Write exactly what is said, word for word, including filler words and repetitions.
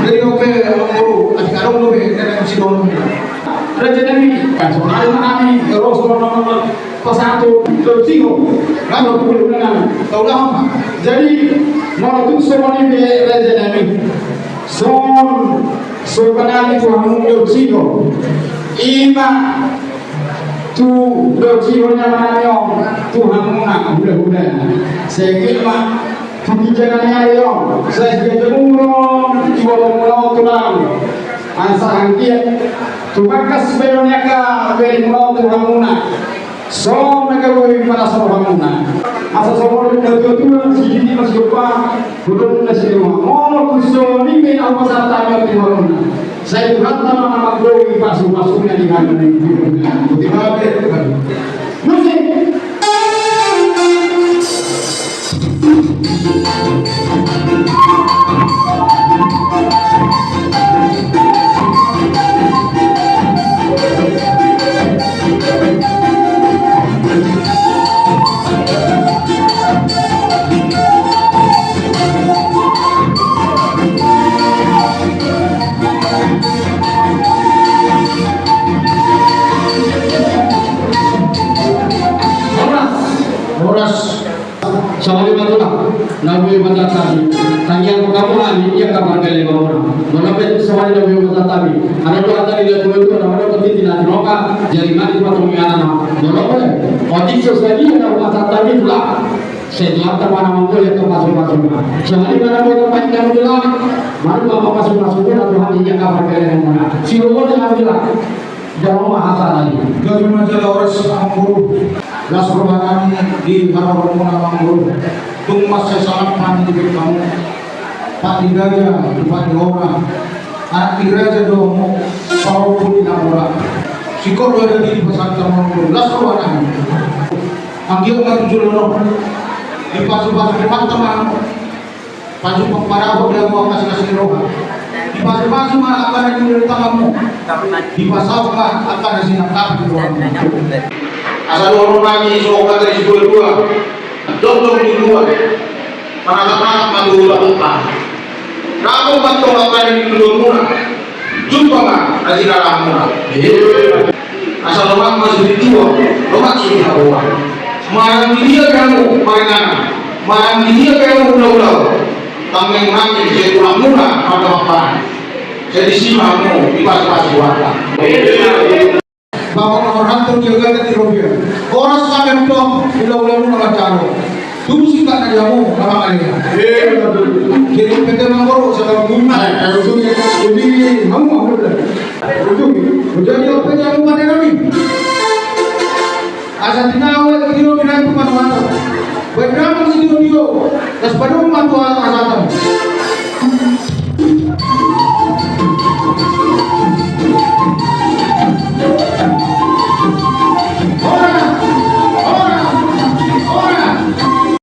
Jadi dope amangboru, atik adong dope nenek sidohonon. Raja nami, kan sonari nami, ros, ros, ros, ros, pasahat tu, tu siho. Kan tu dengan tau lama. Jadi, molo tung songon i be raja nami. Songon, songon nami tu hamu tu siho. Ima tu, tu siho na manang tu hamuna, hula-hula. Sehingga ima Tingki jana ni ari on, sai sian jamurong, iboto muna on tulang. Asa anggiat, tumangkas bahenon ni angka, bahenon muna on tu hamuna. Songon na gabe panasarohonmuna. Asa songon na tua-tua, sididi masuk pa, hudon na sidua. Molo tu songon i be na hupasahat hami tu hamuna. Sai Tuhanta ma na manggohi pasu-pasuna di hami. Musik. Horas. Horas. Songon i ma tulang, na boi pasahat hami. Tangiangkon hamu hami, ia kabar gale mamona. Molo pe songon i na boi pasahat hami. Adong do hata ni na tua-tua, na molo pe tintin na tinopa, jadi mati patong ni anak. Molo pe, otik so sadia na pasahat hami tulang. Sai Tuhanta ma na manggohi angka pasu-pasuna. Songon i ma na boi pasahat hami tulang. Molo pe pasu-pasuna Tuhan, ia kabar gale mamona. Sidohonon hami tulang. Jalo ma hata nami. Gabe ma jala horas amangboru. Las roha nami di haroromuna amangboru. Tung mansai salampan di bek hamu. Pandi gaja, pandi ora. Anak ni raja do hamu, parompu ni na mora. Singkop do adat i pasahat amangboru. Las roha nami. Anggiat ma tu joloan on. Dipasu-pasu Tuhanta ma hamu. Pasu-pasu ma dapot di hamu angka silas ni roha. Dipasu-pasu ma angka na niula ni tanganmu. Dipasaut ma angka na sinangkapi ni rohamu. Asa dohonon nami songon hata ni situa-tua. Jongjong ni tua. Manatap-natap ma tu ulaon. Dapot ma antong angka na niula ni tanganmuna. Jumpa ma na sinalaanmuna. Asa lomak ma sude tua, lomak sude haboa. Maranggi dia pe hamu maringanan, maranggi dia pe hamu ulaon. Tangiang nami sai tulangmuna mardalan. Sai disi ma hamu dipasu-pasu Tuhanta. Bahwa orang tu jaga di Robia. Horas hami antong, ulaonmuna manjalo. Tubu singkat na di hamu, na mangalehon. Jadi, P T Manggoro, saudara guru. Jadi, hamu, hamu, hamu. Jadi, jadi, apa yang hamu pada kami? Asa tinawa, tinawa, tinawa, tinawa. Baik, kamu sini, dia. Das padung, mantua.